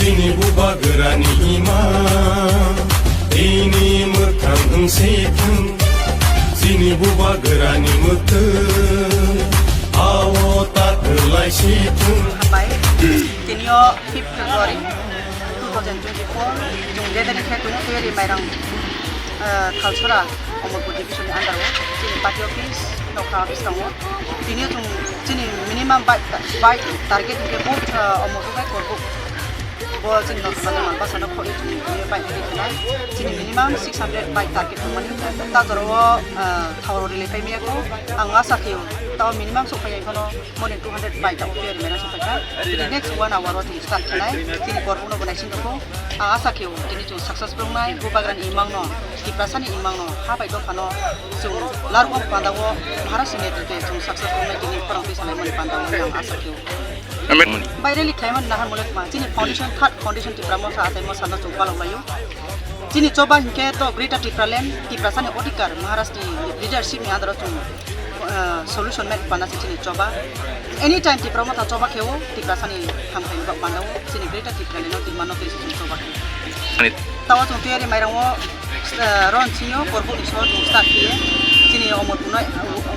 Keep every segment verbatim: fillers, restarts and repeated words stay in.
Chini bubagrani ima, ini mwkhang wng si thung. Chini bubagrani mwktwi, ao ta kwlai si thung. Hambai. Tini o fifth February two thousand twenty-four, chwng dedeni khe tongo Twiari Mairang, eh, Thalsora, Omorpur division ni under o, chini party office, nokha office tongo. Tini chwng chini minimum bike, bike target hwnkhe bo, eh, Omorpur bai Korbuk. Bo chini nok salo man basa no khoi chini bike ni khnai. Chini minimum six hundred bike target tongmani. Ta jora o, eh, thao rw rili pai maya ko. Ang asa khio, tao minimum sok phai phano more than two hundred bike ta upiya ri mera sok phai kha. Chini next one hour o chini start khnai. Chini Korbuk no bo naising ko. Ang asa khio, chini chwng successful nai, bubagrani imang no, Tiprasani imang no, ha bai dopha no, chwng larwk panda o, Maharashtra ni netrite chwng successful nai, chini khorang twi salai mani panda o, ang asa khio. Amen. Bai rally khlaimani nahar mole tma, chini foundation, third foundation Tipra Motha atai Motha no chwng palok laio. Chini choba hinkhe to Greater Tipraland, Tiprasani odhikar, Maharashtra ni leadership ni under o chwng, eh, solution mai pana se chini choba. Anytime Tipra Motha choba kheo, Tiprasani hamkhaini bak panda o, chini Greater Tipraland no twi mano twi se chini choba kheo. Ani Tawa chwng Twiari Mairang o, eh, ron sinyo Korbuk ni so chwng start khiye. Chini Omorpur no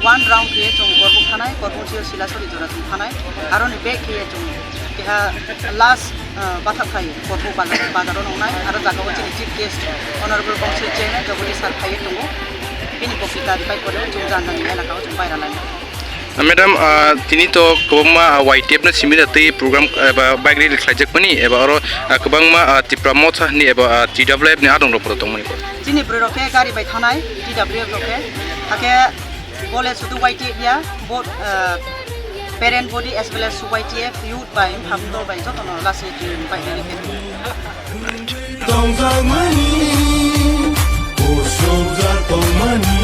one round khiye chwng Korbuk thanai, Korbuk sio Silasori jora chwng thanai. Aroni back khiye chwng keha last, eh, bathak khai Korbuk bazar, bazar o nongnai. Aro jaga o chini chief guest Honorable Council Chairman Jagodish sir phaiye tongo. Bini boktita ripai pore chwng jani jani elaka o chwng baira lai. Madam, ah, tini to kwbangma, ah, Y T F no simi da tei program, ah, eba bike rally khlaijak mani, eba oro, ah, kwbangma, ah, Tipra Motha ni eba, ah, T W F ni adong rok tongmani ko. Chini bwrwi rok khe gari bai thanai, T W F rok khe. Hakhe bole sudu Y T F ya, bo, ah, parent body as well as Y T F, youth bai, hamdol bai, jotono lasi twi bike rally khe. Tongjakmani, kusubjak tongmani,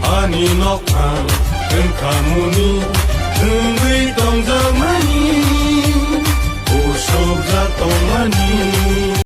ani nokphang wngkhamuni, wngwi tongjakmani, kusubjak tongmani.